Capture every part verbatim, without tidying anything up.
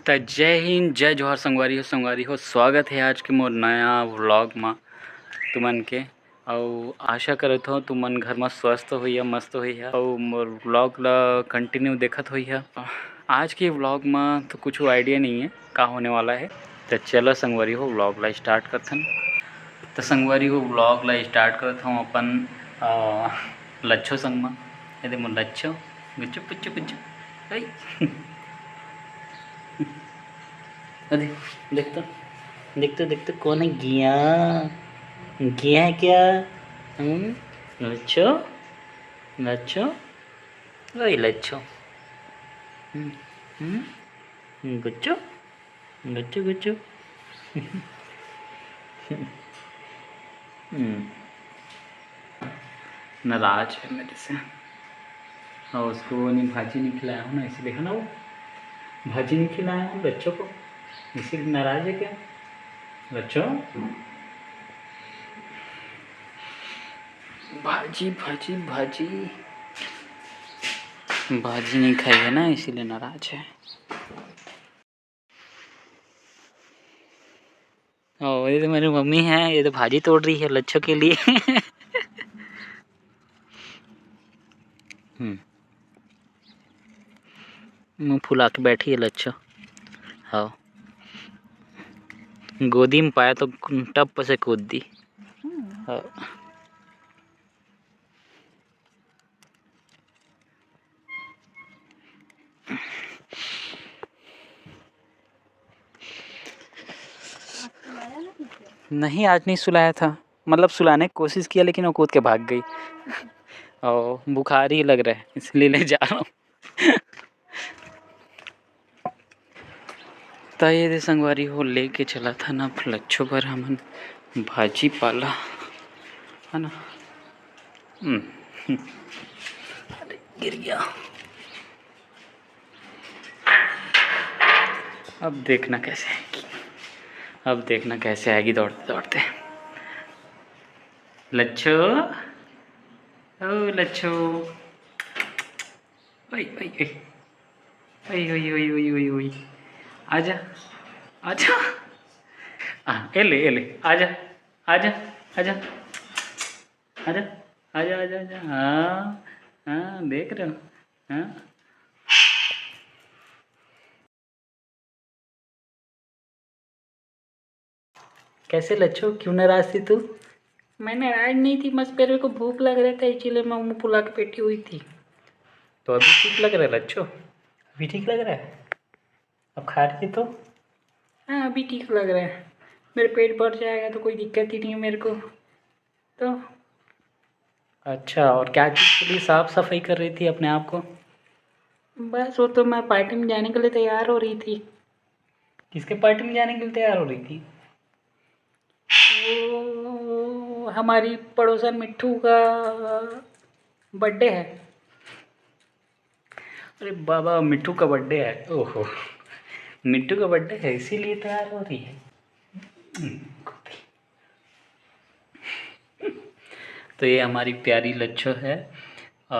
त जय हिंद, जय जोहार संगवारी हो, संगवारी हो, स्वागत हे आज के मोर नया vlog म तुमन के। अउ आशा करत हों तुमन घर म स्वस्थ होइहा, मस्त होइहा अउ मोर vlog ल continue देखत होइहा। आज के vlog म तो कुछु idea नइ हे का होने वाला हे, त चला संगवारी हो vlog ल start करथन। त संगवारी हो vlog ल start करत हों अपन, अ, लच्छो संग म। ये दे मोर लच्छो, गुच्चू पुच्चू पुच्चू। अई। अरे, देख तो, देख तो, देख तो, कौन है गिया? गिया है क्या? हम्म? लच्छो? लच्छो? ओए लच्छो। हम्म, हम्म? गुच्चू? गुच्चू, गुच्चू। हम्म। नाराज है मेरे से। और उसको वो नहीं, भाजी नहीं खिलाया हूँ ना, इसीलिए, है ना, वो भाजी नहीं खिलाया हूँ बच्चों को, इसीलिए नाराज है क्या बच्चों? भाजी, भाजी, भाजी, भाजी नहीं खाई है ना, इसीलिए नाराज है। ओ, ये तो मेरी मम्मी है, ये तो भाजी तोड़ रही है लच्छो के लिए। हम्म। मुँह फुला के बैठी है लच्छो। हाँ, गोदी में पाया तो टप से कूद दी। हाँ। नहीं, आज नहीं सुलाया था, मतलब सुलाने की कोशिश किया लेकिन वो कूद के भाग गई। और बुखार ही लग रहा है इसलिए ले जा रहा हूँ। त ये दे संगवारी हो, लेके चला था ना लच्छो बर हमन भाजी पाला, है ना। हम्म, हम्म। अरे, गिर गया। अब देखना कैसे आएगी, अब देखना कैसे आएगी दौड़ते दौड़ते। लच्छो, ओ लच्छो, ओए, ओए, ओए। ओए, ओए, ओए, ओए, ओए, ओए। आजा, आजा। आ, ए ले, ए ले। आजा, आजा, आजा। आजा, आजा, आजा, आजा। हाँ, हाँ, देख रहे हो? हाँ। कैसे लच्छो, क्यों नाराज थी तू? मैं नाराज नहीं थी, बस मेरे को भूख लग रहा था, इसीलिए मैं मुंह फुला के बैठी हुई थी। तो अभी ठीक लग रहा है लच्छो? अभी ठीक लग रहा है? अब खा रही थी तो? हाँ, अभी ठीक लग रहा है, मेरे पेट भर जाएगा तो कोई दिक्कत ही नहीं है मेरे को। तो अच्छा, और क्या चीज़ के लिए साफ सफाई कर रही थी अपने आप को? बस, वो तो मैं पार्टी में जाने के लिए तैयार हो रही थी। किसके पार्टी में जाने के लिए तैयार हो रही थी? वो हमारी पड़ोसन मिट्ठू का बर्थडे है। अरे बाबा, मिट्ठू का बर्थडे है। ओहो, मिट्ठू का बर्थडे है, इसीलिए तैयार हो रही है। तो ये हमारी प्यारी लच्छो है। आ,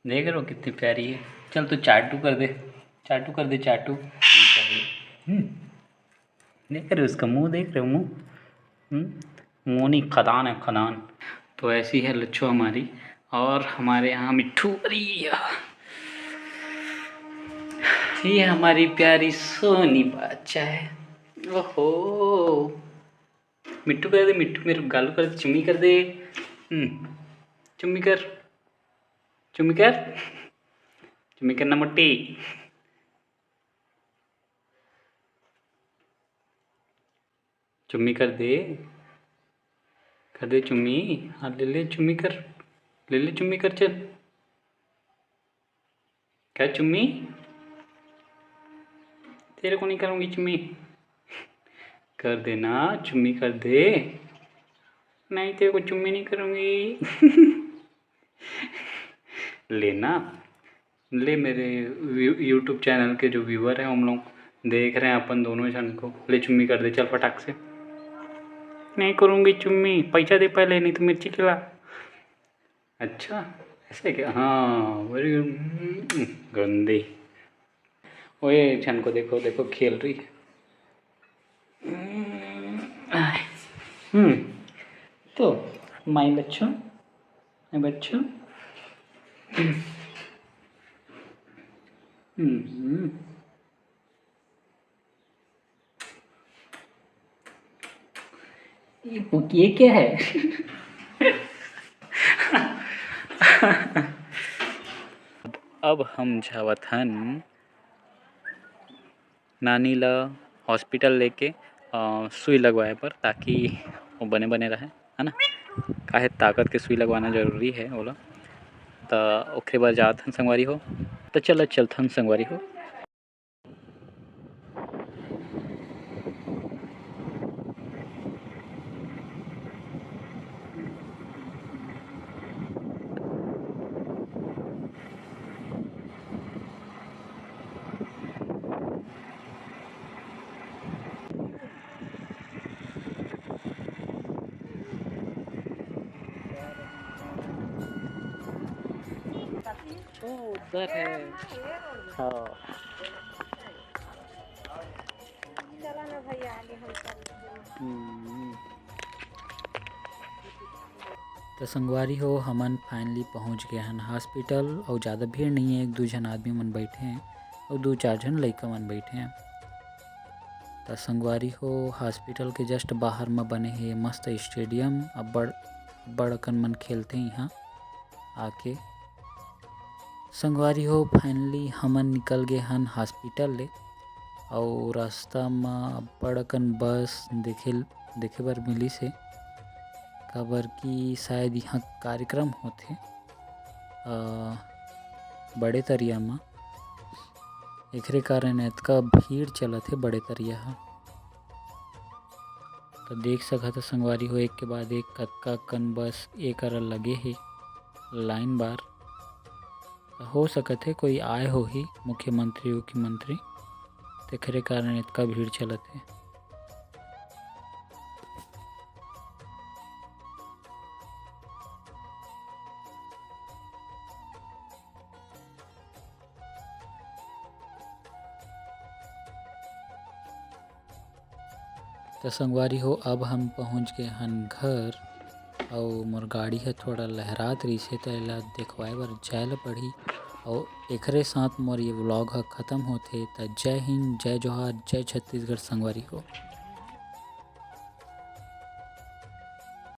देख रहे हो कितनी प्यारी है। चल तो चाटू कर दे, चाटू कर दे, चाटू। हम्म, देख रहे हो उसका मुंह, देख रहे हो मुंह? हम्म, मुंह नहीं, खदान है, खदान। तो ऐसी है लच्छो हमारी। और हमारे यहाँ मिट्ठू, अरे यार, ये हमारी प्यारी सोनी बच्चा है। ओहो, मिट्ठू कर दे, मिट्ठू मेरे गाल कर दे, चुम्मी कर दे। हम्म, चुम्मी कर, चुम्मी कर, चुम्मी करना मोटी। चुम्मी कर दे, कर दे चुम्मी। हाँ, ले ले चुम्मी कर, ले ले चुम्मी कर, चल। क्या चुम्मी? तेरे को नहीं करूँगी चुम्मी। कर देना, चुम्मी कर दे। नहीं, तेरे को चुम्मी नहीं करूँगी। लेना, ले मेरे व्यू-, YouTube चैनल के जो व्यूअर हैं, हम लोग देख रहे हैं अपन दोनों जन को। ले चुम्मी कर दे, चल फटाक से। नहीं करूँगी चुम्मी, पैसा दे पहले, नहीं तो मिर्ची खिला। अच्छा, ऐसे क्या? हाँ, वेरी गुड। गंदी। ओए झन को देखो, देखो खेल रही है। आय। हम्म, तो माई बच्चों, माई बच्चों। हम्म, हम्म। ये, ये क्या है? अब हम जावत हन नानी ला हॉस्पिटल लेके, अ, सुई लगवाए बर, ताकि वो बने बने रहे, है ना? काहे ताकत के सुई लगवाना जरूरी है ओला। त ओखरे बर जात हन संगवारी हो। त चल, चलथन संगवारी हो। वो उधर है। हाँ। चला ना भैया, आगे हम चल। हम्म। त संगवारी हो, हमन finally पहुंच गए हन हॉस्पिटल। अउ ज़्यादा भीड़ नहीं है, एक दू झन आदमी मन बैठे हैं अउ दू चार झन लइका मन बैठे हैं। त संगवारी हो, हॉस्पिटल के just बाहर म बने हे मस्त स्टेडियम। अब्बड़, अब्बड़ अकन मन खेलथे इहाँ आके। संगवारी हो, finally हमन निकल गे हन हॉस्पिटल ले, अउ रास्ता म अब्बड़ अकन बस देखे, देखे बर मिलिस हे, काबर कि शायद इहाँ कार्यक्रम होथे, अ, बड़े तरिया म, एखरे कारण एतका भीड़ चलत हे बड़े तरिया ह। त देख सकत ह संगवारी हो, एक के बाद एक कतका कन बस ए करा लगे हे लाइन बार। त हो सकत हे कोई आए होही मुख्यमंत्री उख्यमंत्री, तेखरे कारण एतका भीड़ चलत हे। त संगवारी हो, अब हम पहुंच गए हन घर, अउ मोर गाड़ी ह थोड़ा लहरात रहिस हे, त एला देखवाए बर जाए ल पड़ही। अउ एकरे साथ मोर ये vlog ह खत्म होथे। त जय हिंद, जय जोहार, जय छत्तीसगढ़ संगवारी हो।